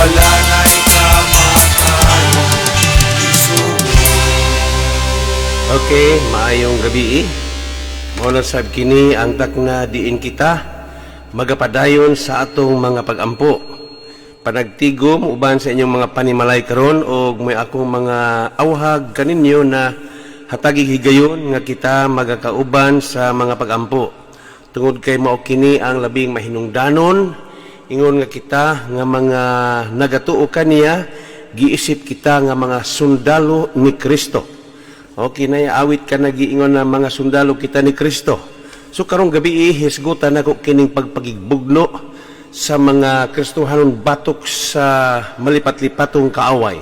Wala na'y kamatayon isugo. Okay, maayong gabi. Mao na sab kini ang takna diin kita magapadayon sa atong mga pagampo. Panagtigom uban sa inyong mga panimalay karon og may akong mga awhag kaninyo na hatagi higayon nga kita magakauban sa mga pagampo. Tungod kay mao kini ang labing mahinungdanon ingon nga kita nga mga nagatuo kaniya, giisip kita nga mga sundalo ni Kristo. Okay na awit ka nagiingon na mga sundalo kita ni Kristo. So karong gabi, hisgutan nako kining pagpakigbugno sa mga Kristohanon batok sa malipat-lipatong kaaway.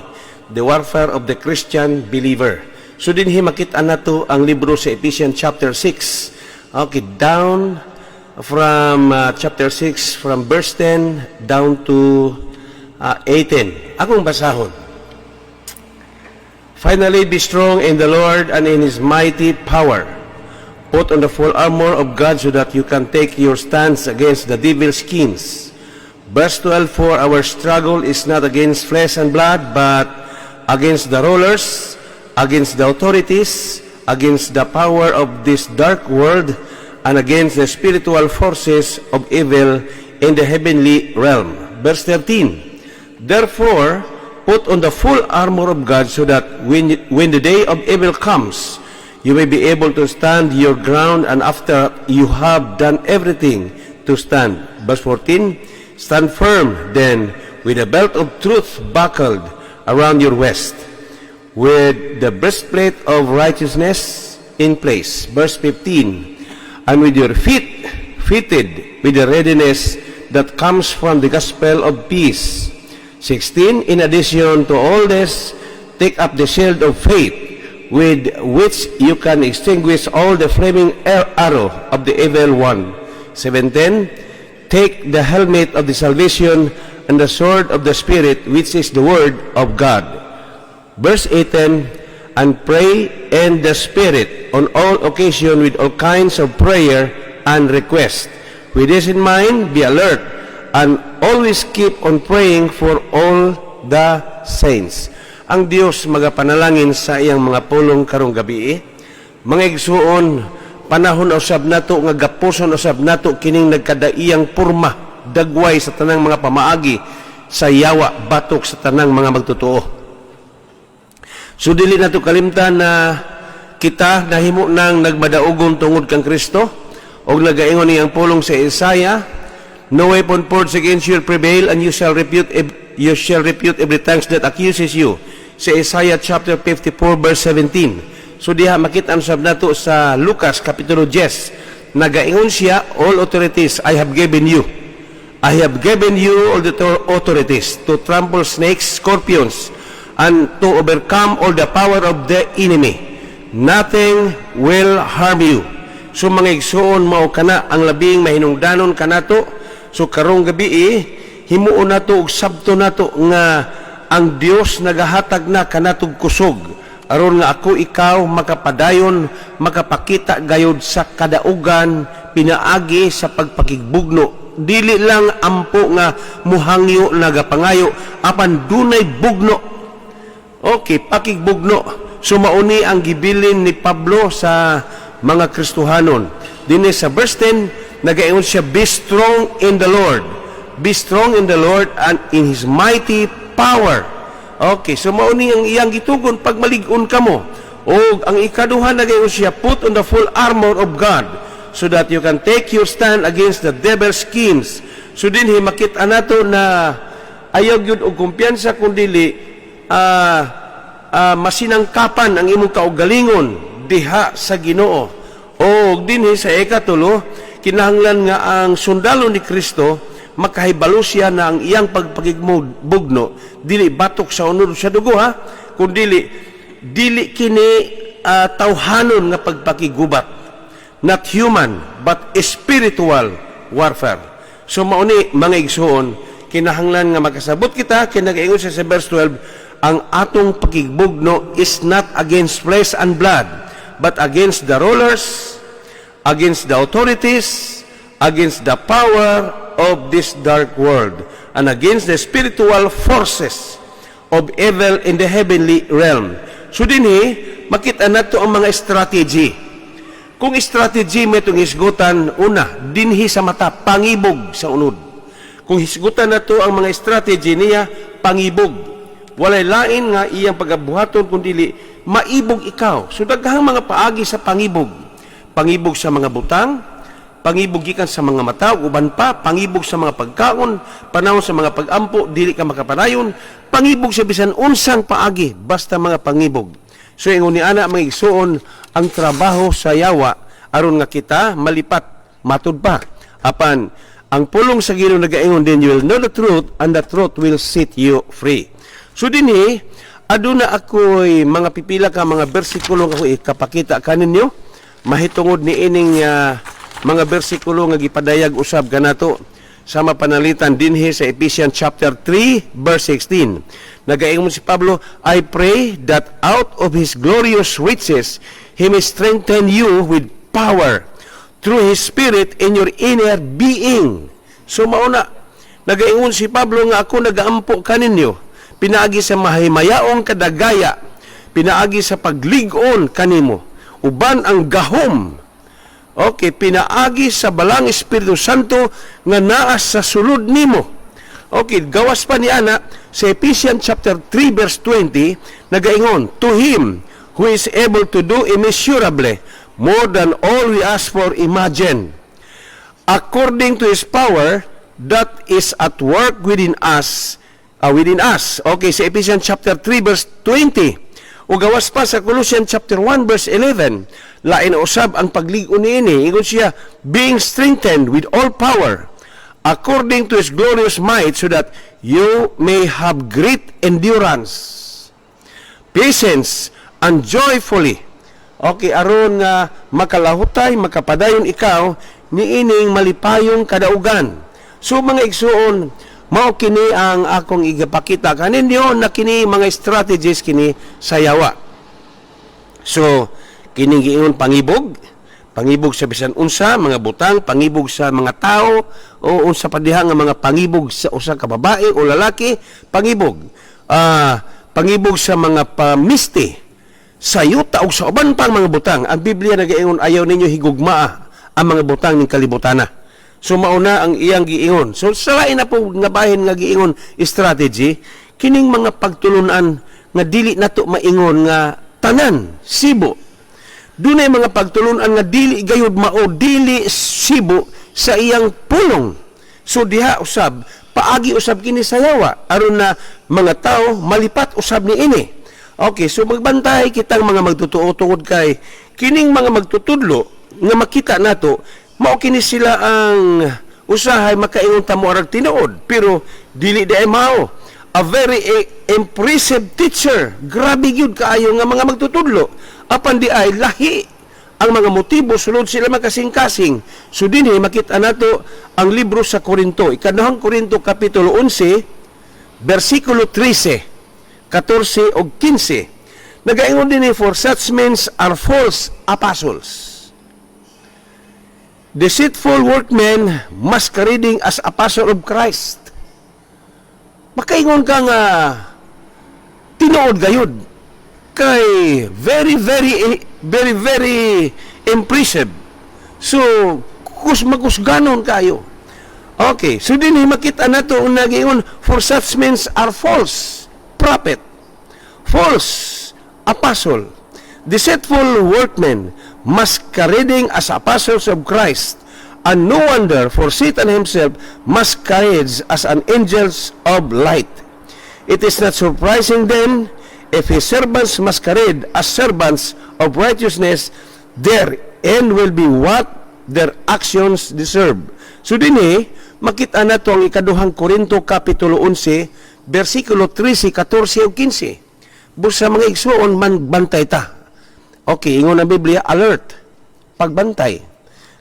The warfare of the Christian believer. So dinhi makita nato ang libro sa Ephesians chapter 6. Okay, down from chapter 6 from verse 10 down to 18. Akong basahon. Finally, be strong in the Lord and in His mighty power. Put on the full armor of God so that you can take your stance against the devil's schemes. Verse 12, "For our struggle is not against flesh and blood, but against the rulers, against the authorities, against the power of this dark world, and against the spiritual forces of evil in the heavenly realm." Verse 13, "Therefore, put on the full armor of God so that when the day of evil comes, you may be able to stand your ground and after you have done everything to stand." Verse 14, "Stand firm then with the belt of truth buckled around your waist, with the breastplate of righteousness in place." Verse 15, "And with your feet fitted with the readiness that comes from the gospel of peace." 16, "In addition to all this, take up the shield of faith with which you can extinguish all the flaming arrow of the evil one." 17, "Take the helmet of the salvation and the sword of the Spirit, which is the word of God." Verse 18, "And pray in the Spirit on all occasions with all kinds of prayer and request. With this in mind, be alert and always keep on praying for all the saints." Ang Dios magapanalangin sa iyang mga pulong karong gabi. Mga igsuon, panahon usab nato nga gapuson usab nato kining nagkadaiyang porma dagway sa tanang mga pamaagi sa yawa batok sa tanang mga magtotoo. So dili nato kalimtan na kita nahimo nang nagmadaugon tungod kang Kristo og nagaingon niyang pulong sa Isaiah, "No weapon forged against you will prevail and you shall refute every tongue that accuses you," sa Isaiah chapter 54 verse 17. So diha makita sab nato sa Lucas kapitulo 10, nagaingon siya, "All authorities I have given you. I have given you all the authorities to trample snakes, scorpions, and to overcome all the power of the enemy. Nothing will harm you." So mga igsuon, mao kana ang labing mahinungdanon kanato. So karong gabi, himuon nato og sabto nato nga ang Dios nagahatag na kanatog kusog aron nga ako, ikaw makapadayon, makapakita gayod sa kadaugan pinaagi sa pagpakigbugno. Dili lang ampo nga muhangyo, nagapangayo, apan dunay bugno. Okay, pakigbugno. So mauni ang gibilin ni Pablo sa mga Kristohanon. Dinhi sa verse 10, nagaingon siya, "Be strong in the Lord. Be strong in the Lord and in His mighty power." Okay, so mauni ang iyang gitugon pag malig-on kamo. O ang ikaduha, nagaingon siya, "Put on the full armor of God so that you can take your stand against the devil's schemes." So dinhi makita nato na ayaw gyud og kumpiyansa kung dili masinangkapan ang imong kaugalingon diha sa Ginoo. O dinhi sa ikatulo, kinahanglan nga ang sundalo ni Kristo makahibalo siya na ang iyang pagpakigbugno dili batok sa unod sa dugo ha, kundi dili kini tawhanon nga pagpakigubat, not human but spiritual warfare. So mauni, mga igsuon, kinahanglan nga makasabot kita kay nagaingon siya sa verse 12, ang atong pakigbugno is not against flesh and blood but against the rulers, against the authorities, against the power of this dark world and against the spiritual forces of evil in the heavenly realm. So dinhi, makita nato ang mga strategy. Kung strategy may itong hisgutan, una, dinhi sa mata, pangibog sa unod. Kung hisgutan nato ang mga strategy niya, pangibog. Walay lain nga iyang pagabuhaton kung dili maibog ikaw. So daghang mga paagi sa pangibog. Pangibog sa mga butang, pangibog gikan sa mga mata, ug uban pa, pangibog sa mga pagkaon, panahon sa mga pagampo, dili ka makapadayon, pangibog sa bisan unsang paagi, basta mga pangibog. So ingon ni ana, mga igsuon, ang trabaho sa yawa aron nga kita malipat matud pa. Apan ang pulong sa Ginoo nagaingon din, "You will know the truth and the truth will set you free." So dinhi aduna ako'y mga pipila ka mga bersikulo nga ako ikapakita kaninyo mahitungod ni ining mga bersikulo nga gipadayag usab kanato sa mapanalitan dinhi sa Ephesians chapter 3 verse 16. Nagaingon si Pablo, "I pray that out of his glorious riches he may strengthen you with power through his Spirit in your inner being." So mauna nagaingon si Pablo nga ako nagaampo kaninyo pinaagi sa mahimayaong kadagaya, pinaagi sa paglig-on kanimo uban ang gahom. Okay, pinaagi sa Balaang Espiritu Santo nga naa sa sulod nimo. Okay, gawas pa ni ana sa Ephesians chapter 3 verse 20, nagaingon, "To him who is able to do immeasurably more than all we ask or imagine, according to his power that is at work within us." Okay, sa Ephesians chapter 3 verse 20. O gawas pa sa Colossians chapter 1 verse 11, lain usab ang paglig-on niini. Ingon siya, "Being strengthened with all power according to his glorious might, so that you may have great endurance, patience and joyfully." Okay, aron nga makalahutay, makapadayon ikaw niining malipayong kadaugan. So mga igsuon, mao kini ang akong igapakita kaninyo na kini mga strategies kini sa yawa. So kining giingon pangibog, pangibog sa bisan unsa mga butang, pangibog sa mga tao o unsa pa diha nga mga pangibog sa usa ka babae o lalaki, pangibog. Pangibog sa mga pamisti, sa yuta o sa uban pang mga butang. Ang Biblia nagaingon, "Ayaw ninyo higugmaa ang mga butang ning kalibutana." So mauna ang iyang giingon. So sa lain na po nga bahin nga giingon strategy, kining mga pagtulunan nga dili nato maingon nga tanan sibo. Dunay mga pagtulunan nga dili gayud mao, dili sibo sa iyang pulong. So diha usab paagi usab kini sa yawa aron na mga tao malipat usab ni ini. Okay, so magbantay kitang mga magtotoo tungod kay kining mga magtutudlo nga makita nato, mao kini sila ang usahay makaingon ta mo arag tinuod, pero dili di ay mao. A very impressive teacher, grabe gyud kaayo nga mga magtutudlo, apan di ay lahi ang mga motibo sulod sila makasing-kasing. So dinhi makita nato ang libro sa Korinto, Ikaduhang Korinto kapitulo 11 bersikulo 13, 14 ug 15. Nagaingon din, "For such men are false apostles, deceitful workmen, masquerading as apostle of Christ." Makaingon ka nga tinuod gayud kay very, very, very, very impressive. So kus makusganon kayo. Okay, so din makita nato ang nagingon, "For such men are false prophet, false apostle, deceitful workmen, masquerading as apostles of Christ. And no wonder, for Satan himself masquerades as an angels of light. It is not surprising then if his servants masquerade as servants of righteousness. Their end will be what their actions deserve." So dinhi makita nato ang Ikaduhang Korinto kapitulo 11 bersikulo 13, 14 ug 15. Busa mga igsuon, magbantay ta. Okay, ingon ang Biblia, alert. Pagbantay.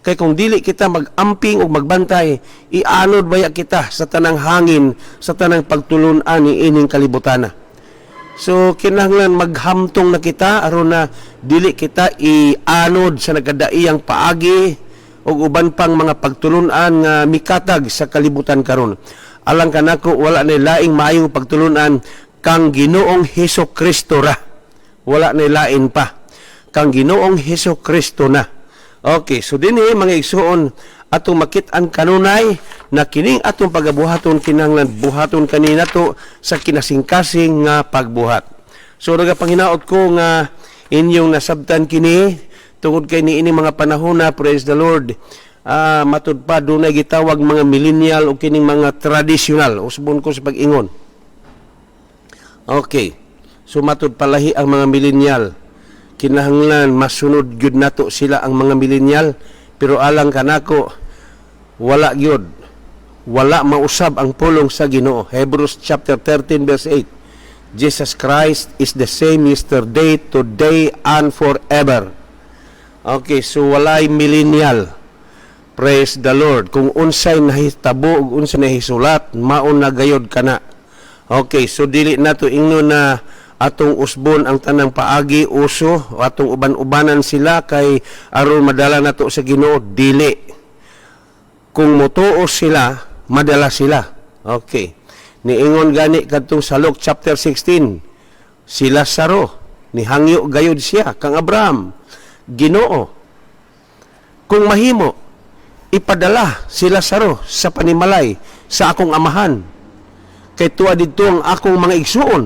Kay kung dili kita mag-amping o magbantay, ianod baya kita sa tanang hangin, sa tanang pagtulunan ni ining kalibutana. So kinahanglan maghamtong na kita aron na dili kita ianod sa nagkadaiyang paagi. ug uban pang mga pagtulunan nga mikatag sa kalibutan karon. Alang kanako, wala na laing maayong pagtulunan kang Ginoong Heso Kristo ra. Wala na lain pa. Kang Ginoong Heso Kristo na. Okay, so dinhi, mga igsuon, atong makit-an kanunay na kining atong pagabuhaton kinahanglan buhaton kanina to sa kinasingkasing nga pagbuhat. So nagapanghinaot ko nga inyong nasabtan kini tungod kay niini mga panahon na, praise the Lord. Matud pa dunay gitawag mga millennial o kining mga traditional, usbon ko sa pag-ingon. Okay. So matud palahi ang mga millennial. Kinahanglan masunod gyud nato sila ang mga millennial, pero alang kanako, wala gyud. Wala mausab ang pulong sa Ginoo. Hebrews chapter 13 verse 8. Jesus Christ is the same yesterday, today, and forever. Okay, so walay millennial. Praise the Lord. Kung unsay nahitabo ug unsay nahisulat, mao na gayod kana. Okay, so dili nato ingnon na atong usbon ang tanang paagi uso o atong uban-ubanan sila kay aron madala nato sa Ginoo, dili. Kung motuo sila, madala sila. Okay. Niingon gani kadtong sa Luke chapter 16, si Lazaro nihangyo gayod siya kang Abraham, "Ginoo, kung mahimo, ipadala si Lazaro sa panimalay sa akong amahan kay tuwa didto ang akong mga igsuon.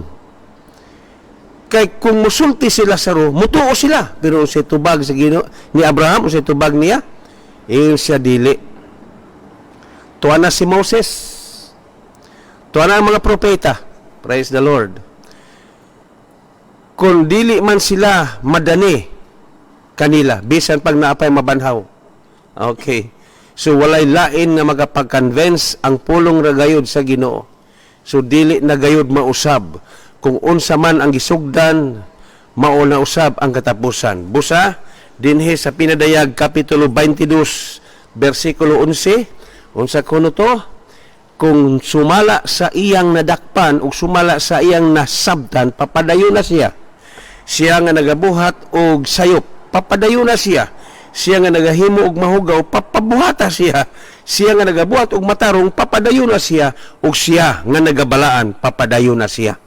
Kay kung musulti si Lazaro, mutuo sila." Pero unsay tubag sa Ginoo ni Abraham, unsay tubag niya? Ingon siya, "Dili. Tuwa na si Moses. Tuwa na ang mga propeta." Praise the Lord. Kung dili man sila madani kanila, bisan pag naapay mabanhaw. Okay. So walay lain nga magapag-convince, ang pulong ra gayod sa Ginoo. So dili na gayod mausab. Kung unsa man ang gisugdan, mao na usab ang katapusan. Busa dinhi sa Pinadayag kapitulo 22 bersikulo 11, unsa kuno to? Kung sumala sa iyang nadakpan ug sumala sa iyang nasabtan, papadayon na siya. Siya nga nagabuhat og sayop, papadayon na siya. Siya nga nagahimo og mahugaw, papabuhata siya. Siya nga nagabuhat og matarong, papadayon na siya. Ug siya nga nagabalaan, papadayon na siya.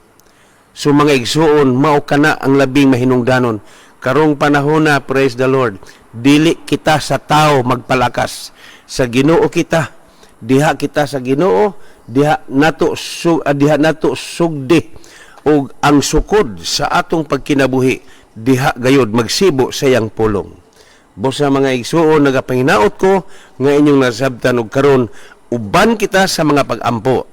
So mga igsuon, mao kana ang labing mahinungdanon. Karong panahon na, praise the Lord, dili kita sa tao magpalakas. Sa Ginoo kita, diha kita sa Ginoo, diha nato sugdi ug ang sukod sa atong pagkinabuhi, diha gayod magsibo sa iyang pulong. Busa, mga igsuon, nagapanginaot ko nga inyong nasabtan og karon uban kita sa mga pag-ampo.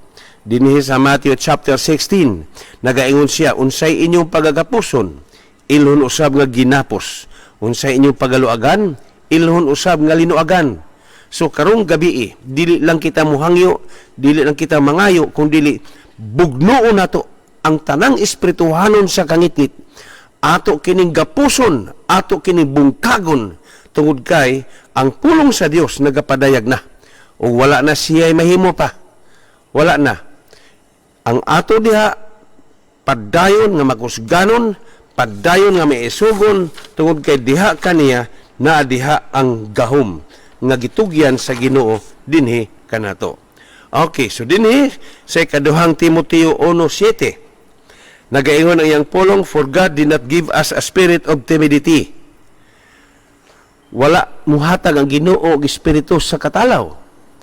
Dinhi sa Matthew chapter 16, nagaingon siya, "Unsay inyong pagagapuson, ilhon usab nga ginapos. Unsay inyong pagaluagan, ilhon usab nga linuagan." So karong gabi, dili lang kita muhangyo, dili lang kita mangayo, kung dili bugnuon nato ang tanang espirituhanon sa kangitngit. Ato kining gapuson, ato kining bungkagon tungod kay ang pulong sa Dios nagapadayag na. O wala na siya mahimo pa. Wala na. Ang ato diha, padayon nga makusganon, padayon nga maisugon tungod kay diha kaniya naa diha ang gahom nga gitugyan sa Ginoo dinhi kanato. Okay, so dinhi sa ikaduhang Timoteo 1:7, nagaingon ang iyang pulong, "For God did not give us a spirit of timidity." Wala muhatag ang Ginoo og espiritu sa katalaw.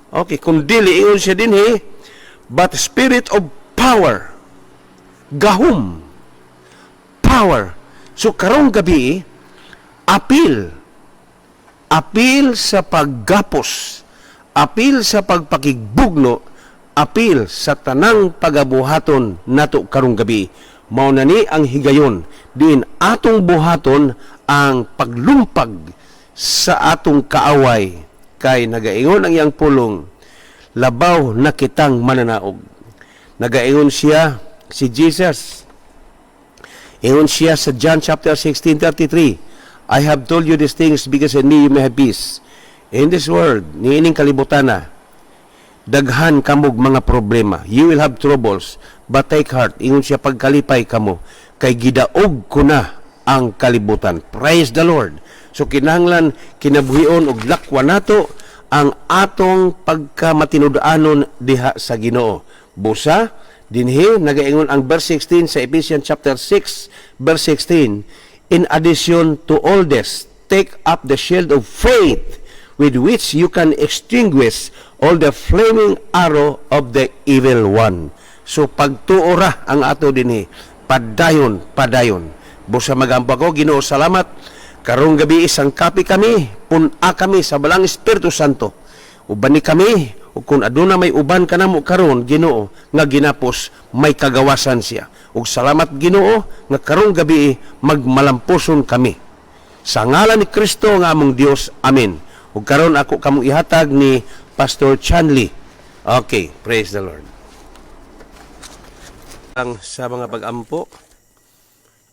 Okay, kung dili ingon siya dinhi, "but spirit of power." Gahom. Power. So karong gabi, apil. Apil sa paggapos, apil sa pagpakigbugno, apil sa tanang pagabuhaton nato karong gabi. Mao na ni ang higayon diin atong buhaton ang paglumpag sa atong kaaway kay nagaingon ang iyang pulong, labaw na kitang mananaog. Nagaingon siya, si Jesus. Ingon siya sa John chapter 16:33, "I have told you these things because in me you may have peace. In this world," niining kalibutana, "daghan kamog mga problema. You will have troubles, but take heart." Ingon siya, "Pagkalipay kamo, kay gidaog ko na ang kalibutan." Praise the Lord. So kinahanglan kinabuhion og lakwa nato ang atong pagkamatinud-anon diha sa Ginoo. Busa dinhi nagaingon ang verse 16 sa Ephesians chapter 6 verse 16, "In addition to all this, take up the shield of faith with which you can extinguish all the flaming arrow of the evil one." So pagtuo ra ang ato dinhi. Padayon, padayon. Busa magampo ko, Ginoo, salamat. Karong gabi sangkapi kami, pun-a kami sa Balaang Espiritu Santo. Ubani kami, ug kung aduna may uban kanamo karon, Ginoo, nga ginapos, may kagawasan siya. Ug salamat, Ginoo, nga karong gabi magmalampuson kami. Sa ngalan ni Kristo nga among Dios. Amen. Ug karon ako kamong ihatag ni Pastor Chanley. Okay, praise the Lord. Ang sa mga pag-ampo,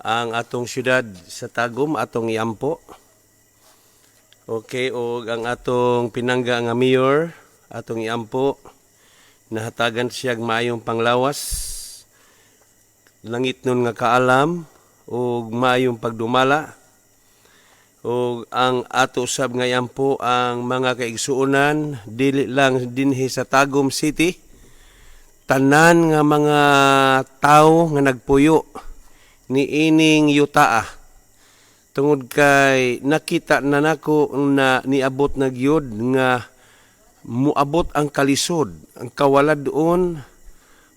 ang atong syudad sa Tagum atong iampo. Okay, og ang atong pinangga nga mayor atong iampo, nahatagan siya maayong panglawas, langit nun nga kaalam ug maayong pagdumala. Ug ang ato sab nga iampo ang mga kaigsuonan dili lang dinhi sa Tagum City, tanan nga mga tawo nga nagpuyo niining yutaa, tungod kay nakita na nako na niabot na gyud nga muabot ang kalisod, ang kawalad-on.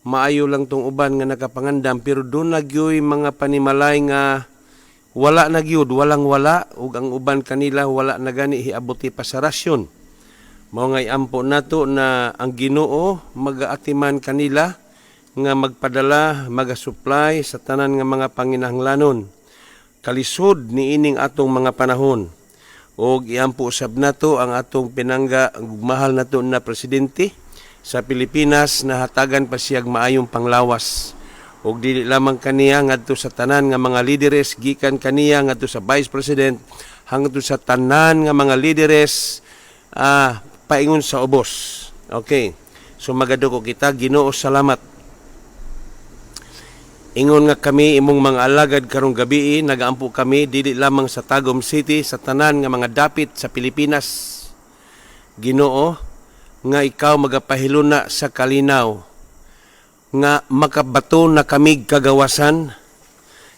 Maayo lang tong uban nga nakapangandam, pero duna gyoy mga panimalay nga wala na gyud, walang wala, ug ang uban kanila wala na gani hiabuti pa sa rasyon. Mao nga iampo nato na ang Ginoo magaatiman kanila nga magpadala, magasupply sa tanan nga mga panginahanglanon. Kalisod niining atong mga panahon. Og iampo usab nato ang atong pinangga, ang mahal nato na presidente sa Pilipinas, na hatagan pa siyag maayong panglawas. Og dili lamang kaniya, ngadto sa tanan nga mga lideres, gikan kaniya ngadto sa vice president hangtod sa tanan nga mga lideres paingon sa ubos. Okay. So magaduko kita. Ginoo, salamat. Ingon nga kami imong mga alagad karong gabi, nagaampo kami dili lamang sa Tagum City, sa tanan nga mga dapit sa Pilipinas. Ginoo, nga ikaw magapahiluna sa kalinaw, nga makabato na kami kagawasan.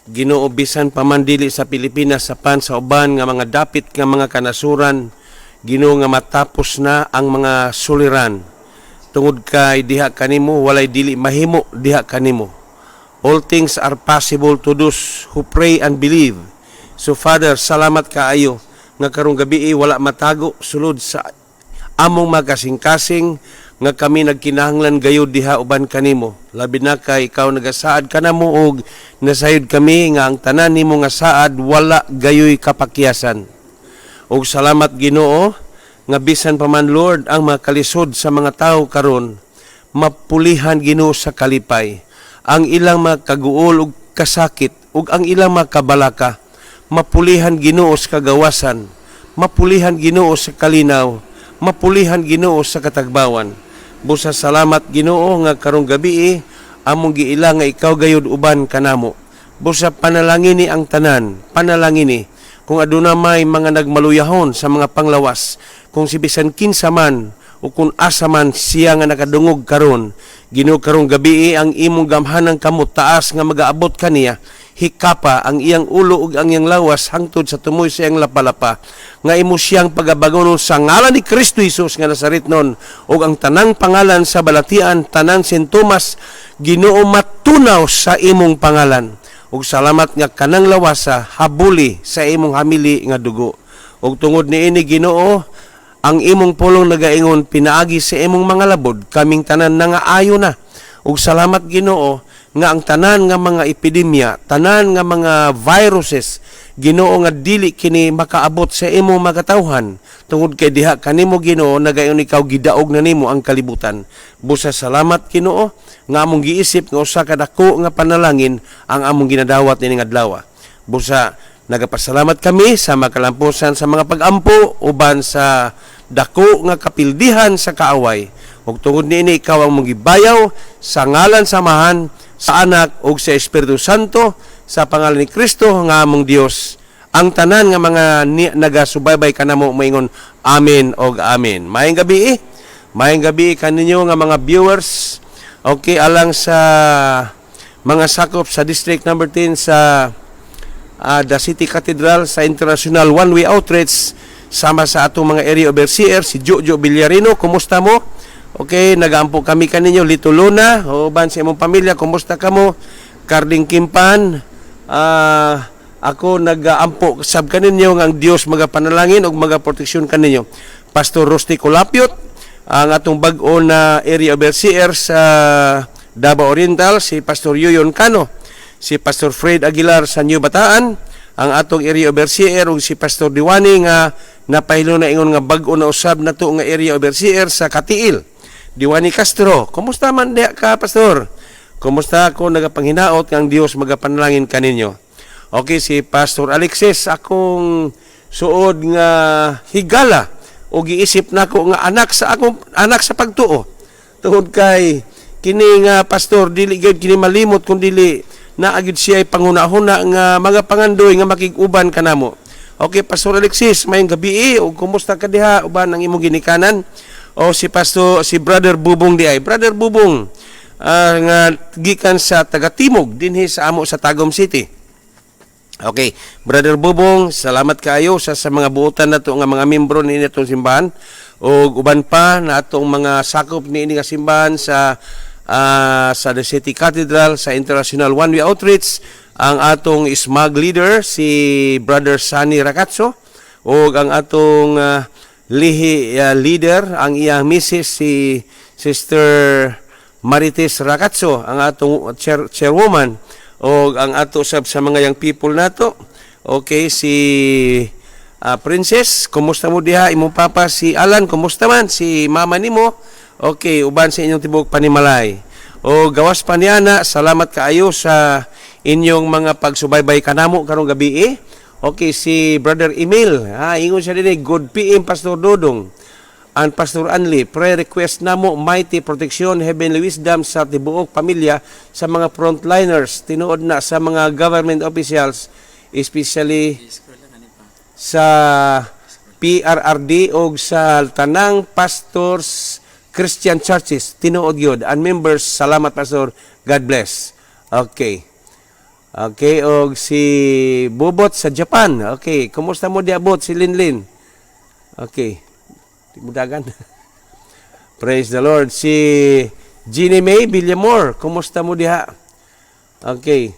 Ginoo, bisan pa man dili sa Pilipinas, apan sa uban nga mga dapit nga mga kanasuran, Ginoo, nga matapos na ang mga suliran. Tungod kay diha kanimo walay dili mahimo diha kanimo. All things are possible to those who pray and believe. So Father, salamat kaayo nga karong gabi wala matago sulod sa among makasing-kasing nga kami nagkinahanglan gayud diha uban kanimo. Labi na kay ikaw nagasaad kanamo og nasayod kami nga ang tanan nimo nga saad wala gayoy kapakyasan. Og salamat, Ginoo, nga bisan pa man, Lord, ang mga kalisod sa mga tao karon, mapulihan, Ginoo, sa kalipay ang ilang mga kaguol ug kasakit ug ang ilang mga kabalaka, mapulihan, Ginoo, sa kagawasan, mapulihan, Ginoo, sa kalinaw, mapulihan, Ginoo, sa katagbawan. Busa salamat, Ginoo, nga karong gabi among giila nga ikaw gayud uban kanamo. Busa panalangini ang tanan, panalangini kung aduna may mga nagmaluyahon sa mga panglawas, kung si bisan kinsa man o kung asa man siya nga nakadungog karon, Ginoo, karong gabi ang imong gamhanang kamot taas nga magaabot kaniya, hikapa ang iyang ulo ug ang iyang lawas hangtod sa tumoy sa iyang lapalapa, nga imo siyang pagabangonon sa ngalan ni Kristo Jesus nga Nazaretnon, ug ang tanang pangalan sa balatian, tanang sintomas, Ginoo, matunaw sa imong pangalan. Ug salamat nga kanang lawasa habuli sa imong hamili nga dugo. Ug tungod niini, Ginoo, ang imong pulong nagaingon, pinaagi sa imong mga labod kaming tanan nangaayo na. Ug salamat, Ginoo, nga ang tanan nga mga epidemya, tanan nga mga viruses, Ginoo, nga dili kini makaabot sa imong makatawhan tungod kay diha kanimo, Ginoo, nagayon ikaw gidaog na nimo ang kalibutan. Busa salamat, Ginoo, nga among giisip nga usa ka dako nga panalangin ang among ginadawat nining adlaw. Busa nagapasalamat kami sa makalampusan sa mga pagampo uban sa dako nga kapildihan sa kaaway. Ug tungod niini ikaw ang mong gibayaw sa ngalan sa Amahan, sa Anak ug sa Espiritu Santo, sa pangalan ni Kristo nga among Dios. Ang tanan nga mga nagasubaybay kanamo moingon amen og amen. Maayong gabi eh. Maayong gabi kaninyo nga mga viewers. Okay, alang sa mga sakop sa District number 10 sa the City Cathedral, sa International One Way Outreach, sama sa atong mga area overseer, si Jojo Villarino, kumusta mo? Okay, nagaampo kami kaninyo. Lito Luna, uban sa imong pamilya, kumusta kamo? Carding Kimpan, ako nagaampo sab kaninyo nga ang Dios magapanalangin ug magaproteksyon kaninyo. Pastor Rusty Colapiot, ang atong bag-o na area overseer sa Davao Oriental, si Pastor Yuyon Cano, si Pastor Fred Aguilar sa New Bataan, ang atong area overseer, ug si Pastor Diwani nga napahilo na ingon nga bag-o na usab nato nga area overseer sa Katiil. Diwani Castro, kumusta man diha ka, Pastor? Kumusta? Ako nagapanghinaot nga ang Dios magapanalangin kaninyo. Okay, si Pastor Alexis, akong suod nga higala o giisip nako nga anak sa akong anak sa pagtuo. Tungod kay kini nga pastor dili gyud kini malimot kun dili naa gyud siya ay panghuna-huna nga mga pangandoy nga makig-uban kanamo. Okay, Pastor Alexis, mayong gabi ug kumusta ka diha uban ang imong ginikanan? O si Pastor, si Brother Bubong di ay. Brother Bubong nga gikan sa taga-Timog dinhi sa amo sa Tagum City. Okay, Brother Bubong, salamat kaayo sa mga buotan nato nga mga membro ni atong simbahan ug uban pa na atong mga sakop niini nga simbahan sa the City Cathedral, sa International One Way Outreach, ang atong smag leader, si Brother Sunny Racazzo, ug ang atong lihi leader, ang iyang misis, si Sister Marites Racazzo, ang atong chairwoman, o ang ato sab sa mga young people nato. Okay, si Princess, kumusta mo diha? Imong papa si Alan, kumusta man? Si mama nimo? Okay, uban sa inyong tibuok panimalay. O gawas pa niya na, salamat kaayo sa inyong mga pagsubaybay kanamo karong gabi eh. Okay, si Brother Emil, ha, ingon siya dinhi, "Good PM, Pastor Dodong and Pastor Anli, prayer request namo, mighty protection, heavenly wisdom sa tibuok pamilya, sa mga frontliners, tinuod na sa mga government officials, especially sa PRRD og sa tanang pastors, Christian churches, tinuod gyud and members. Salamat, Pastor. God bless." Okay, og si Bobot sa Japan. Okay, kumusta mo di abot si Linlin? Okay. Timudagan. Praise the Lord. Si Jeannie May Villamor, kumusta mo diha? Okay.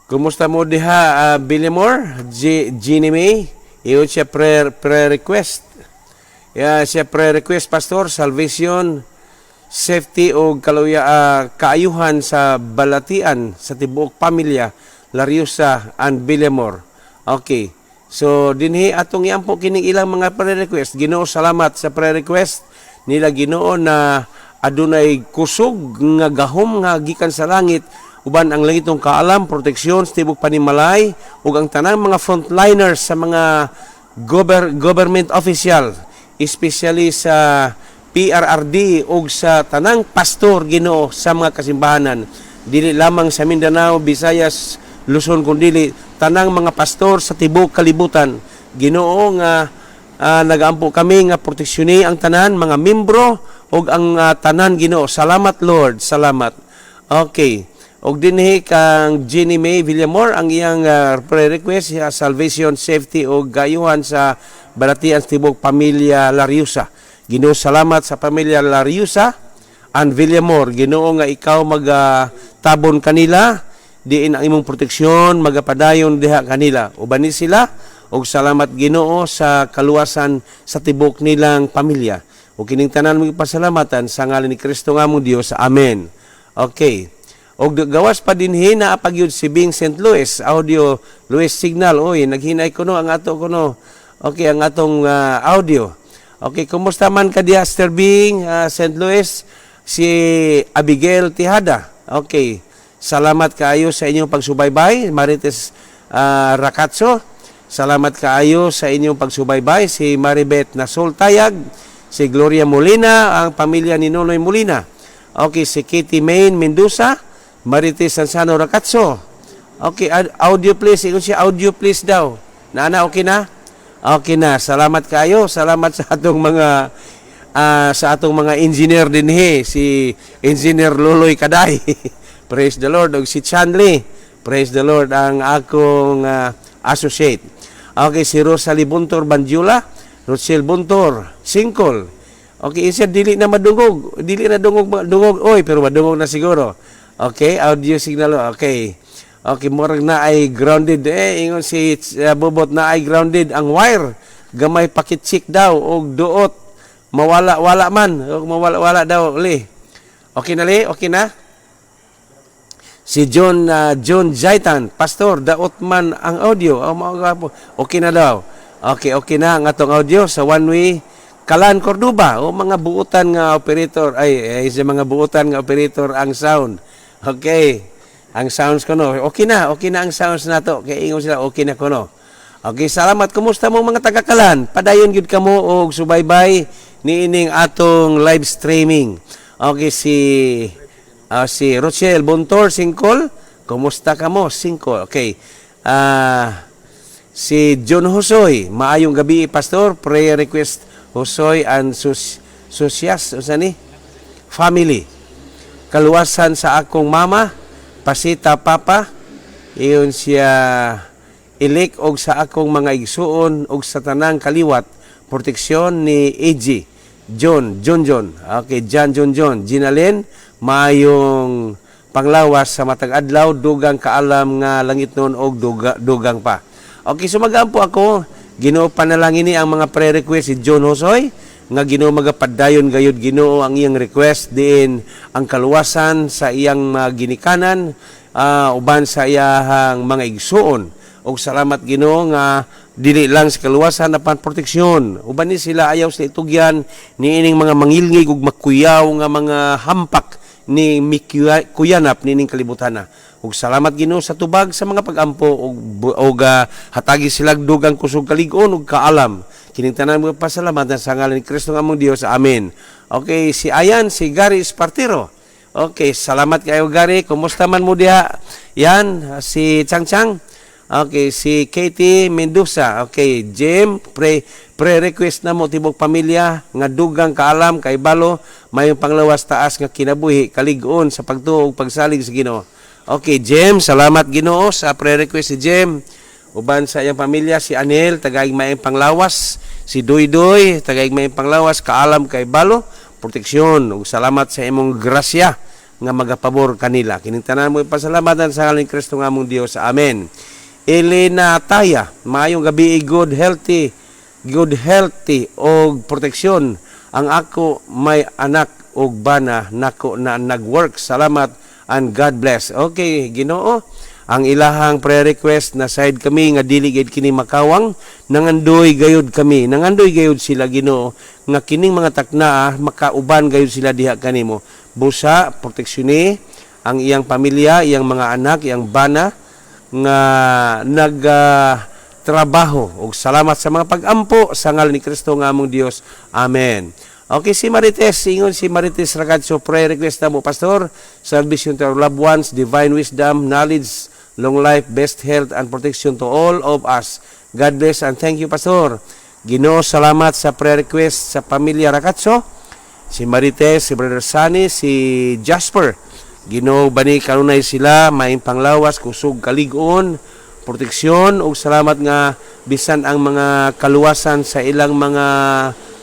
Kumusta mo diha, Villamor? Jeannie May? Iyon siya prayer request. Yeah, siya prayer request, Pastor, salvation, safety o kaluya, kaayuhan sa balatian sa tibuok pamilya Lariosa and Villamor. Okay. So dinhi atong iampo kining ilang mga prayer request. Ginoo, salamat sa prayer request nila. Ginoo, na adunay kusog nga gahom nga gikan sa langit uban ang langitong kaalam, proteksyon sa tibok panimalay ug ang tanang mga frontliners sa mga government official, especially sa PRRD ug sa tanang pastor, Ginoo, sa mga kasimbahanan, dili lamang sa Mindanao, Visayas, Luzon, kundili tanang mga pastor sa tibuok kalibutan. Ginoo, nga nagaampo kami nga proteksyoni ang tanan mga membro ug ang tanan. Ginoo, salamat Lord, salamat. Okay. Og dinhi kang Jenny May Villamor, ang iyang prayer request siya, salvation, safety ug gayuhan sa balatian sa tibuok pamilya Lariosa. Ginoo, salamat sa pamilya Lariosa and Villamor. Ginoo, nga ikaw magatabon kanila diin ang imong proteksyon magapadayon diha kanila. Uban ni sila ug salamat, Ginoo, sa kaluwasan sa tibuok nilang pamilya. Ug kining tanan mo pasalamatan sa ngalan ni Kristo nga among Dios. Amen. Okay. Og gawas pa dinhi naa pa gyud si Bing St. Louis, audio Louis signal. Oy, naghinay kuno ang ato kuno. Okay, ang atong audio. Okay, kumusta man ka diha, Sir Bing, St. Louis? Si Abigail Tihada. Okay. Salamat kaayo sa inyong pagsubaybay, Marites Rakatso. Salamat kaayo sa inyong pagsubaybay, si Maribeth Nasol Tayag, si Gloria Molina, ang pamilya ni Nonoy Molina. Okay, si Kitty Main Mendoza, Marites Sansano Rakatso. Okay, audio please. Ingon siya, audio please daw. Nana, okay na? Okay na. Salamat kayo. Salamat sa atong mga engineer dinhi, si Engineer Loloy Kaday. Praise the Lord. Og si Chanley. Praise the Lord, ang akong associate. Okay, si Rosalie Buntor Banjula, Rochelle Buntor, Singkol. Okay, isa dili na madungog, dili na dungog dungog oy, pero madungog na siguro. Okay, audio signal. Okay. Okay, murag na ay grounded eh, ingon si Bobot na ay grounded ang wire. Gamay paki-check daw og duot mawala wala man, og mawala wala daw li. Okay na li, okay na? Si John Jaitan, "Pastor, daot man ang audio." Oh, mao po. Okay na daw. Okay na ang atong audio sa one way. Kalan Cordoba, o mga buutan nga operator ay, ay sa mga buutan nga operator ang sound. Okay. Ang sounds ko no. Okay na ang sounds nato. Kay ingon sila okay na kuno. Okay, salamat. Kumusta mo mga taga-Kalan? Padayon gyud kamo og subaybay niining atong live streaming. Okay, si Rochelle Bontor Singkol, kumusta kamo? Singkol. Okay. Si John Hosoy, "Maayong gabi, Pastor, prayer request, Hosoy and Susias, usa ni? Family. Kaluwasan sa akong mama, Pasita Papa, iyon siya ilik, og sa akong mga igsuon og sa tanang kaliwat, proteksyon ni AG John John John." Okay, John John John. Ginalin, "Maayong panglawas sa matag adlaw, dugang kaalam nga langit noon og dugang pa." Okay, so magampo ako. Ginoo, panalangin ni ang mga pre-request si John Hosoy nga Ginoo magapadayon gayud Ginoo ang iyang request diin ang kaluwasan sa iyang mga ginikanan uban sa iyahang mga igsuon. Og salamat, Ginoo, nga dili lang sa kaluwasan apan proteksyon uban ni sila. Ayaw sa itugyan niining mga mangilngig ug makuyaw nga mga hampak ni Kuyanap nining kalibutan na. Ug salamat, Ginoo, sa tubag sa mga pagampo ug hatagi sila dugang kusog, kalig-on ug kaalam. Kining tanan mo pasalamatan sa ngalan ni Kristo nga among Dios. Amen. Okay, si ayan si Gary Espartero. Okay, salamat kayo, Gary. Kumusta man mo diha? Yan si Chang Chang. Okay, si Katie Mendoza. Okay, Jim, pray request na mo tibok pamilya nga dugang kaalam kay balo, mayong panglawas, taas nga kinabuhi, kalig-on sa pagtuo ug pagsalig sa Ginoo. Okay, Jim, salamat Ginoo sa prayer request si Jim. Uban sa iyang pamilya, si Anel, tagaig maayong panglawas, si Doy Doy, tagaig maayong panglawas, kaalam kay balo, proteksyon ug salamat sa imong grasya nga magapabor kanila. Kining tanan mo pasalamatan sa ngalan ni Kristo nga among Dios. Amen. Elena Taya, "Maayong gabi, good healthy og proteksyon ang ako may anak og bana nako na nagwork. Salamat and God bless." Okay, Ginoo, ang ilahang prayer request na side kami nga dili gid kini makawang nangandoy gayud kami. Nangandoy gayud sila, Ginoo, nga kining mga taknaa makauban gayud sila diha kanimo. Busa proteksyon ang iyang pamilya, iyang mga anak, iyang bana nga nag trabaho ug salamat sa mga pagampo sa ngalan ni Kristo nga among Dios. Amen. Okay, si Marites, ingon si Marites Ragazzo, "Prayer request na mo, Pastor, salvation to our loved ones, divine wisdom, knowledge, long life, best health, and protection to all of us. God bless and thank you, Pastor." Ginoo, salamat sa prayer request sa pamilya Ragazzo, si Marites, si Brother Sunny, si Jasper. Ginoo, bani kanunay sila, maayong panglawas, kusog, kalig-on, proteksyon, ug salamat nga bisan ang mga kaluwasan sa ilang mga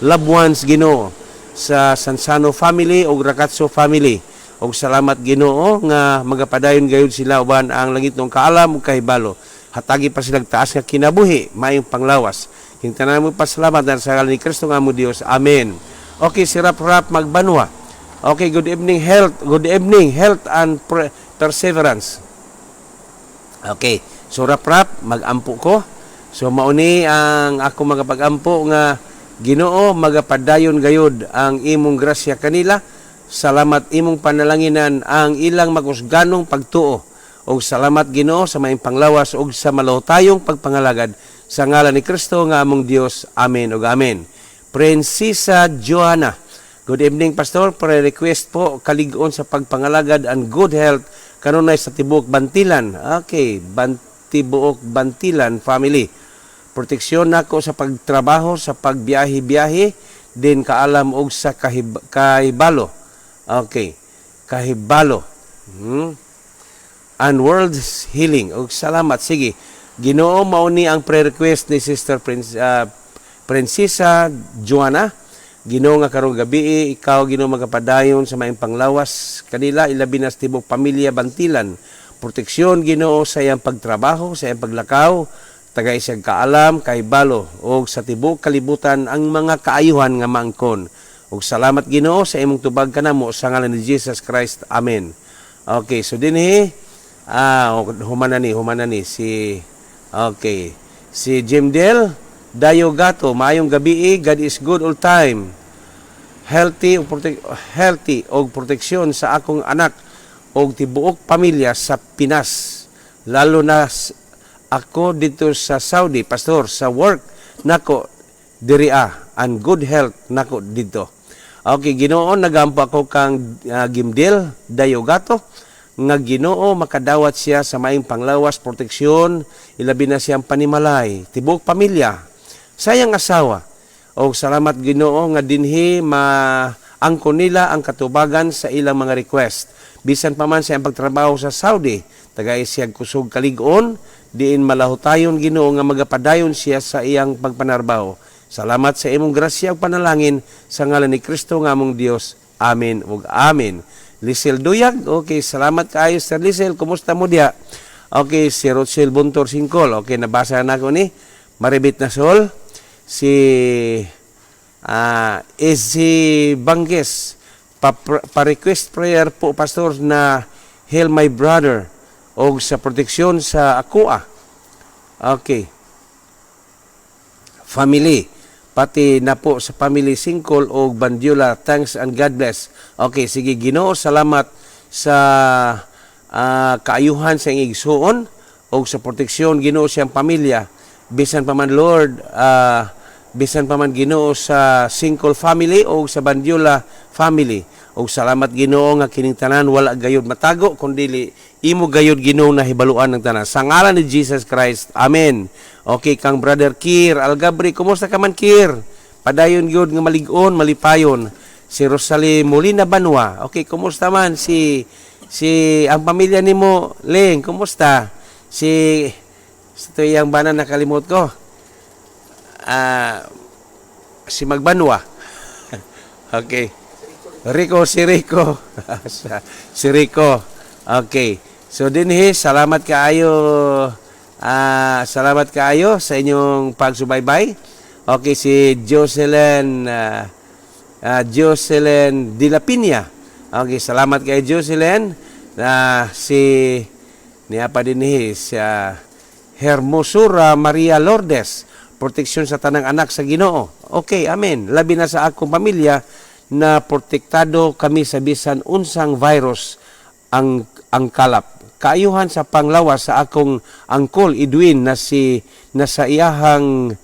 loved ones, Ginoo, sa Sansano family ug Ragazzo family. Ug salamat, Ginoo, nga magapadayon gayud sila uban ang langit ng kaalam ug kahibalo. Hatagi pa silang taas nga kinabuhi, maayong panglawas. Kining tanan mo pasalamat sa ngalan ni Kristo nga among Dios. Amen. Okay, si Rap Rap Magbanwa. Okay, "Good evening health, good evening health and perseverance." Okay, so Rap Rap, magampo ko. So mauni ang ako mga pagampo nga Ginoo magapadayon gayud ang imong grasya kanila. Salamat imong panalanginan ang ilang makusganong pagtuo. Og salamat, Ginoo, sa maayong panglawas ug sa malawtayong pagpangalagad sa ngalan ni Kristo nga among Dios. Amen ug amen. Prinsesa Joanna. Good evening, Pastor. Prayer request po, kalig-on sa pagpangalagad and good health kanunay sa tibuok Bantilan. Okay, Tibuok Bantilan family. Proteksyon nako sa pagtrabaho, sa pagbiyahe-biyahe, din kaalam og sa kahibalo. Okay, kahibalo. And world's healing. Og salamat. Sige. Ginoo, mao ni ang prayer request ni Sister Prinsesa Joanna. Ginoo, nga karong gabi ikaw, Ginoo, magapadayon sa maayong panglawas kanila, ilabi na sa tibok pamilya Bantilan. Proteksyon, Ginoo, sa iyang pagtrabaho, sa iyang paglakaw, tagay siyang kaalam, kahibalo og sa tibok kalibutan ang mga kaayuhan nga maangkon. Og salamat, Ginoo, sa imong tubag kanamo sa ngalan ni Jesus Christ. Amen. Okay, so dinhi human na ni si, okay, si Jim Del Dayo Gato, maayong gabi, God is good all time. Healthy og proteksyon sa akong anak og tibuok pamilya sa Pinas. Lalo na ako dito sa Saudi, pastor, sa work nako diri and good health nako dito. Okay, Ginoo, nagampo ako kang Gimdil Dayo Gato nga Ginoo makadawat siya sa maayong panglawas, proteksyon, ilabi na siyang panimalay, tibuok pamilya, sayang asawa. O salamat, Ginoo, nga dinhi maangkon nila ang katubagan sa ilang mga request. Bisan pa man sa iyang pagtrabaho sa Saudi, tagay siya kusog kalig-on, diin malahutayon, Ginoo, nga magapadayon siya sa iyang pagpanarbaho. Salamat sa imong grasya ug panalangin sa ngalan ni Kristo nga among Dios. Amen ug amen. Lisel Duyag, okay, salamat kaayo, Sir Lisel, kumusta mo diya? Okay, si Rochelle Buntor Singkol, okay, nabasa na ako ni Maribit na Sol, si si Bangges, pa-request prayer po, Pastor, na heal my brother og sa proteksyon sa akoa. Okay. Family, pati na po sa family Singkol og Bandiola. Thanks and God bless. Okay, sige, Ginoo, salamat sa kaayuhan sa iyong igsuon og sa proteksyon, Ginoo, siyang pamilya. Bisan pa man, Lord, bisan pa man, Ginoo, sa Singkol family o sa Bandiola family. Og salamat, Ginoo, nga kining tanan wala gayud matago kundi imo gayud, Ginoo, na hibaluan ng tanan. Sa ngalan ni Jesus Christ. Amen. Okay, kang Brother Kir Algabri, kumusta ka man, Kir? Padayon gyud nga malig-on, malipayon. Si Rosalie Molina Banwa. Okay, kumusta man si si ang pamilya nimo, Ling, kumusta? Si ito yung bana, nakalimot ko. Si Magbanwa. Okay. Rico, si Rico. Si Rico. Okay. So dinhi, salamat kaayo. Salamat kaayo sa inyong pagsubaybay. Okay, si Jocelyn De La Piña. Okay, salamat kay Jocelyn. Na si niya pa dinhi si Hermosura Maria Lourdes. Proteksyon sa tanang anak sa Ginoo. Okay, amen. Labi na sa akong pamilya na protektado kami sa bisan unsang virus ang kalap. Kaayuhan sa panglawas sa akong angkol Edwin na si nasa iyahang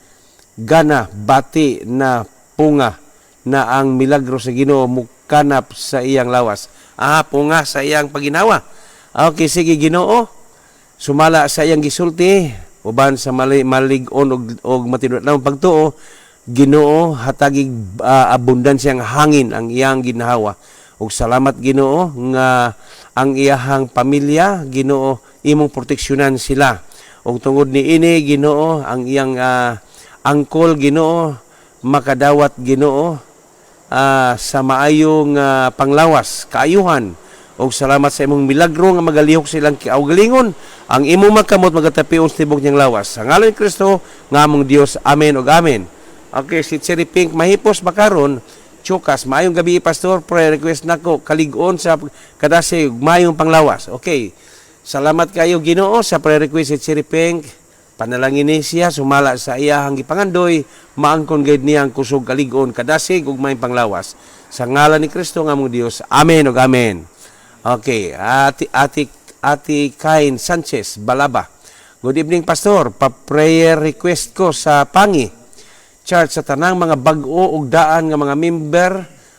gana bati na punga na ang milagro sa Ginoo mukanap sa iyang lawas. Punga sa iyang paginawa. Okay, sige, Ginoo. Sumala sa iyang gisulti uban sa mali, malig-on og matinud-on pagtuo, Ginoo, hatagig abundansyang hangin ang iyang ginhawa. Ug salamat, Ginoo, nga ang iyahang pamilya, Ginoo, imong proteksyonan sila. Ug tungod ni ini, Ginoo, ang iyang angkol, Ginoo, makadawat, Ginoo, sa maayong panglawas, kaayuhan. Ug salamat sa imong milagro nga magalihok silang kaugalingon. Ang imong makamot magatapion sa tibok niyang lawas. Sa ngalan ni Kristo nga among Dios. Amen ug amen. Okay, si Cherry Pink Mahipos Bakaron, Chukas, maayong gabi, Pastor, prayer request nako kalig-on sa kadasig, maayong panglawas. Okay. Salamat kayo, Ginoo, sa prayer request si Cherry Pink. Panalangin ni siya sumala sa iyahang gipangandoy, maangkon gayud niya ang kusog kalig-on, kadasig ug maayong panglawas. Sa ngalan ni Kristo nga among Dios. Amen ug amen. Okay, Ati Ati Ati Kain Sanchez Balaba. Good evening, Pastor. Pa-prayer request ko sa Pangi Church sa tanang mga bag-o ug daan nga mga member.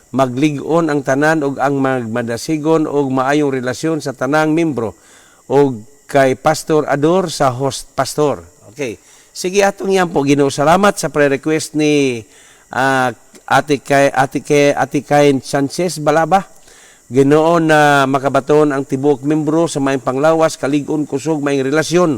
Maglig-on ang tanan ug ang magmadasigon og maayong relasyon sa tanang membro ug kay Pastor Ador sa host pastor. Okay. Sige, atong yan po, Ginoo, salamat sa pre-request ni Ate Kay Sanchez Balaba. Ginoo, na makabaton ang tibuok membro sa maayong panglawas, kalig-on, kusog, maayong relasyon.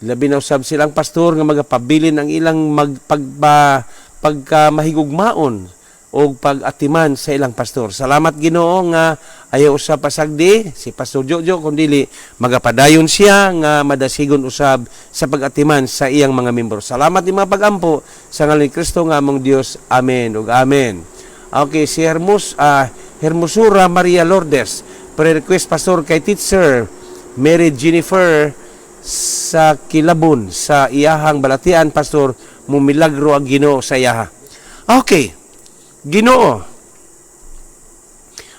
Labi na usab silang pastor nga magapabilin ang ilang magpagba pagka mahigugmaon o pag-atiman sa ilang pastor. Salamat, Ginoo, nga ayaw usab pasagdi si Pastor Jojo kundili magapadayon siya nga madasigon usab sa pag-atiman sa iyang mga membro. Salamat ni mga pagampo sa ngalan ni Kristo nga among Dios. Amen ug amen. Okay, si Hermosura Maria Lourdes. Pre-request, pastor, kay teacher Mary Jennifer sa Kilabon sa iyahang balatian, pastor, mumilagro ang Ginoo sa iyaha. Okay. Ginoo.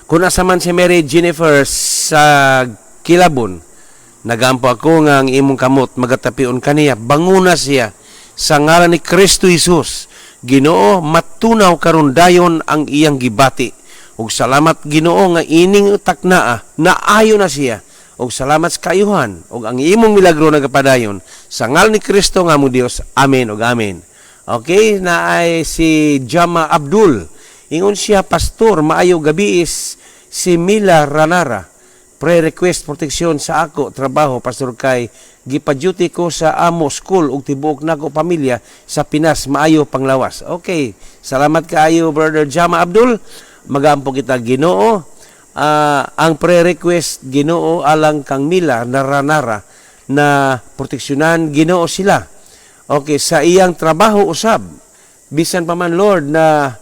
Kung asa man si Mary Jennifer sa Kilabon, nagampo ako nga ang imong kamot magatapion kaniya, banguna siya sa ngalan ni Kristo Jesus. Ginoo, matunaw karon dayon ang iyang gibati. Ug salamat, Ginoo, nga ining taknaa naayo na siya. Ug salamat sa kaayuhan ug ang imong milagro nagapadayon sa ngalan ni Kristo nga among Dios. Amen ug amen. Okay, na ay si Jama Abdul. Ingon siya, "Pastor, maayo gabi, is si Mila Ranara. Pre-request proteksyon sa ako trabaho, pastor, kay gipa-duty ko sa amo school ug tibuok nako pamilya sa Pinas maayo panglawas." Okay, salamat kaayo, Brother Jama Abdul. Magampo kita, Ginoo. Ang pre-request, Ginoo, alang kang Mila Naranara na proteksyonan, Ginoo, sila. Okay, sa iyang trabaho usab. Bisan pa man, Lord, na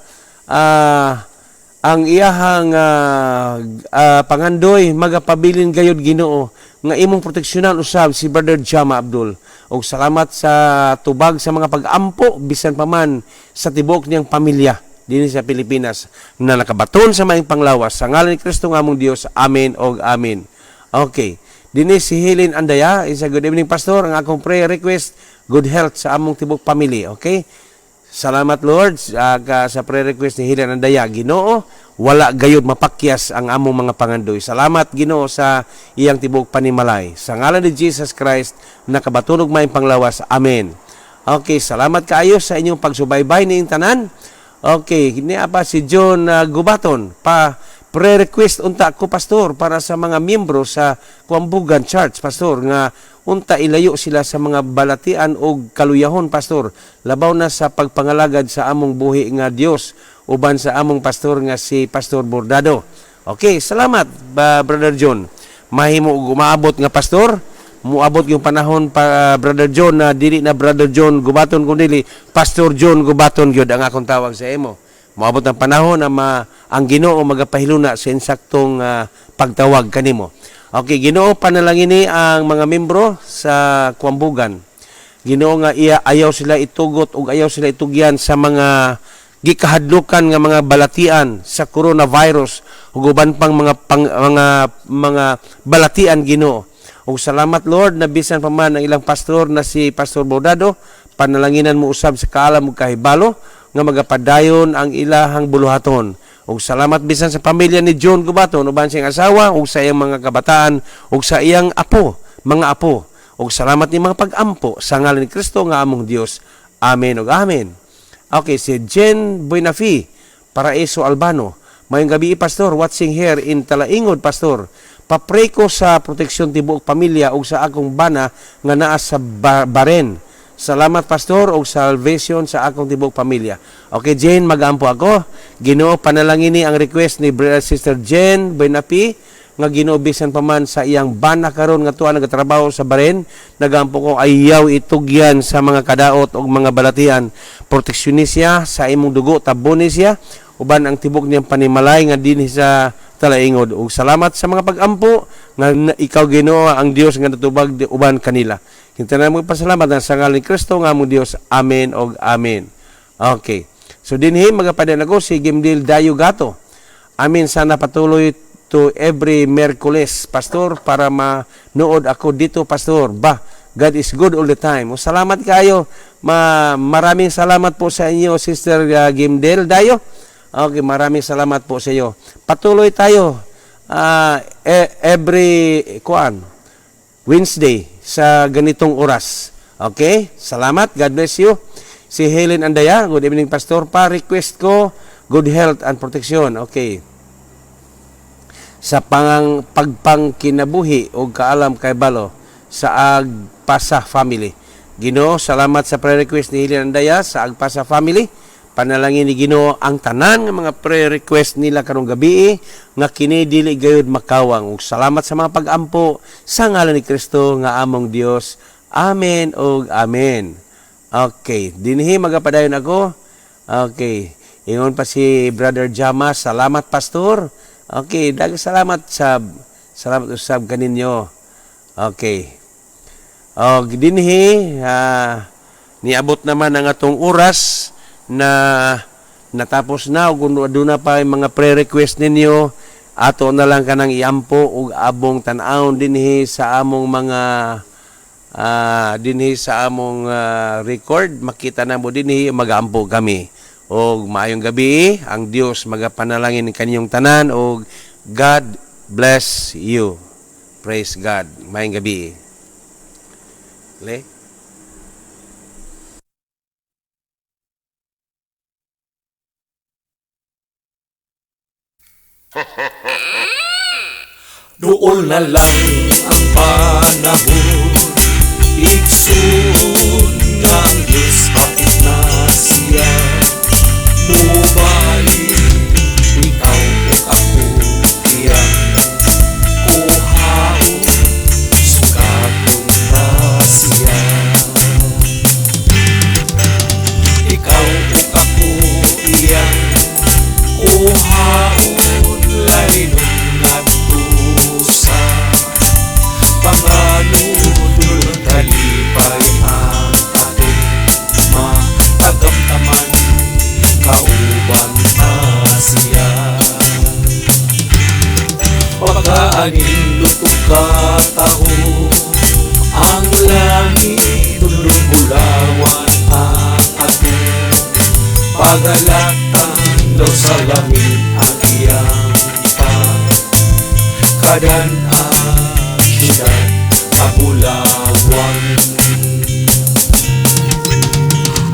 ang iyahang pangandoy magapabilin gayud, Ginoo, nga imong proteksyonan usab si Brother Jama Abdul. Og salamat sa tubag sa mga pag-ampo bisan pa man sa tibuok niyang pamilya dinhi sa Pilipinas na nakabaton sa maayong panglawas sa ngalan ni Kristo nga among Dios. Amen og amen. Okay. Dinhi si Helen Andaya is a good evening, pastor. Ang akong prayer request, good health sa among tibuok pamilya. Okay? Salamat, Lord, sa prayer request ni Helen Andaya. Ginoo, wala gayud mapakyas ang among mga pangandoy. Salamat, Ginoo, sa iyang tibuok panimalay. Sa ngalan ni Jesus Christ nakabaton og maayong panglawas. Amen. Okay, salamat kaayo sa inyong pagsubaybay ning tanan. Okay, niya pa si John Gubaton pa pre-request unta ko, pastor, para sa mga miyembro sa Kuambugan Church, pastor, nga unta ilayo sila sa mga balatian og kaluyahon, pastor, labaw na sa pagpangalagad sa among buhi nga Dios uban sa among pastor nga si Pastor Bordado. Okay, salamat ba, Brother John. Mahimo og umaabot nga pastor, muabot yung panahon pa, Brother John, na dili na Brother John Gubaton kundi Pastor John Gubaton gyud ang akong tawag sa imo. Moabot ang panahon na ang Ginoo magapahiluna sa insaktong pagtawag kanimo. Okay, Ginoo, panalangini ang mga membro sa Kuambugan. Ginoo, nga iya ayaw sila itugot ug ayaw sila itugyan sa mga gikahadlukan nga mga balatian sa coronavirus ug uban pang mga balatian, Ginoo. Ug salamat, Lord, na bisan pa man ang ilang pastor na si Pastor Bordado, panalanginan mo usab sa kaalam ug kahibalo nga magapadayon ang ilahang buluhaton. Ug salamat bisan sa pamilya ni John Gubaton uban sa iyang asawa ug sa iyang mga kabataan ug sa iyang apo, mga apo. Ug salamat ni mga pag-ampo sa ngalan ni Kristo nga among Dios. Amen ug amen. Okay, si Jen Buenafi, Paraiso Albano. "Mayong gabi, pastor, watching here in Talaingod, pastor. Pa-pray ko sa proteksyon tibuok pamilya ug sa akong bana nga naa sa Baren. Salamat, pastor, ug salvation sa akong tibuok pamilya." Okay, Jane, mag-ampo ako. Ginoo, panalangini ang request ni Brother Sister Jen Buenapi nga, Ginoo, bisan pa man sa iyang bana karon nga tuwa nagatrabaho sa Baren, nagampo ko ayaw itugyan sa mga kadaot ug mga balatian. Proteksyonis siya sa imong dugo, taboni siya uban ang tibok niyang panimalay nga dinhi sa Talaingod. Ug salamat sa mga pag-ampo nga ikaw, Ginoo, ang Dios nga natubag di uban kanila. Kintanan mo pasalamat sa ngalan ni Kristo nga among Dios. Amen og amen. Okay. So dinhi magapadan ako si Gimdil Dayo Gato. "Amin, sana patuloy to every Merkules, pastor, para manood ako dito, pastor. Ba, God is good all the time." O, salamat kayo. Maraming salamat po sa inyo, Sister Gimdel Dayo. Okay, maraming salamat po sa iyo. Patuloy tayo every kuan Wednesday sa ganitong oras. Okay? Salamat. God bless you. Si Helen Andaya, good evening, Pastor. Pa-request ko good health and protection. Okay. Sa pangang pagpangkinabuhi o kaalam kay balo sa Agpasa family. Ginoo, salamat sa prayer request ni Helen Andaya sa Agpasa family. Panalangin ni Ginoo ang tanan nga mga prayer request nila karong gabi nga kini dili gayud makawang. Ug salamat sa mga pag-ampo sa ngalan ni Kristo nga among Dios. Amen ug amen. Okay, dinhi magapadayon ako. Okay. Ingon pa si Brother Jama, salamat, Pastor. Okay, daghang salamat sa salamat usab kaninyo. Okay. Og dinhi niabot naman ang atong oras na natapos na. Ug kung aduna pa yung mga prayer request ninyo, ato na lang kanang iampo ug abong tan-awon dinhi sa among mga dinhi sa among record. Makita na mo dinhi, magaampo kami og maayong gabi. Ang Dios magapanalangin kaninyong tanan og God bless you. Praise God. Maayong gabi. Le. Duol na lang ang panahon, igsoon, nga ang Diyos hapit na siya mubalik. Ikaw ug ako iyang kuhaon, sukaton ta siya. Ikaw ug ako iyang kuhaon, lainon ngadto sa panganod. Kalipay ang atong makagamtaman, kauban ta siya. Pagkaanindot ug kataho ang langit, bulawan ang atong pagalatan, daw sa langit ang iyang pagkadan-an, syudad kabulawan.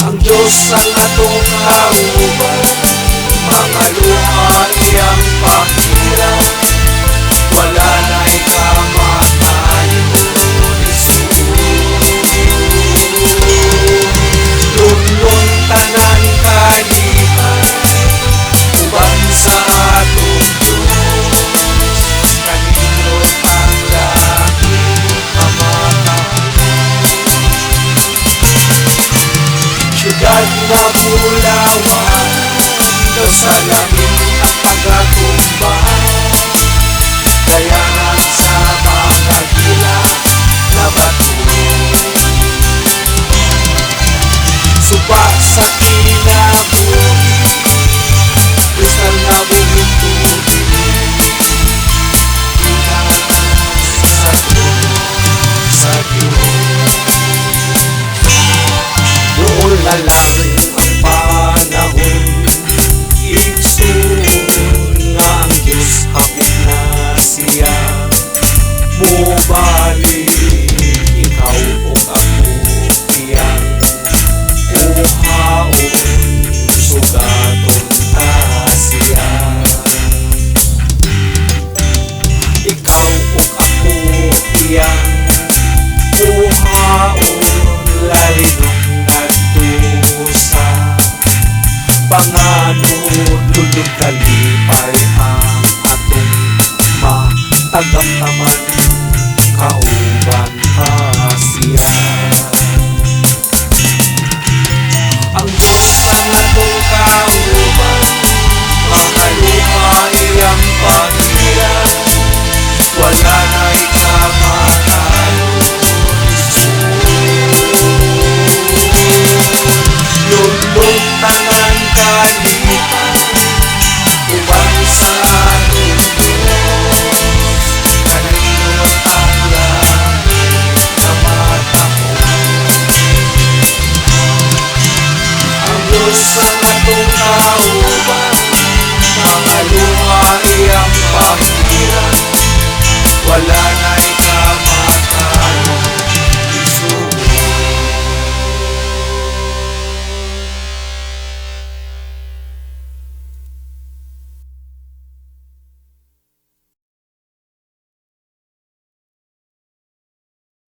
Ang Diyos ang atong kauban, mga luha iyang pakita.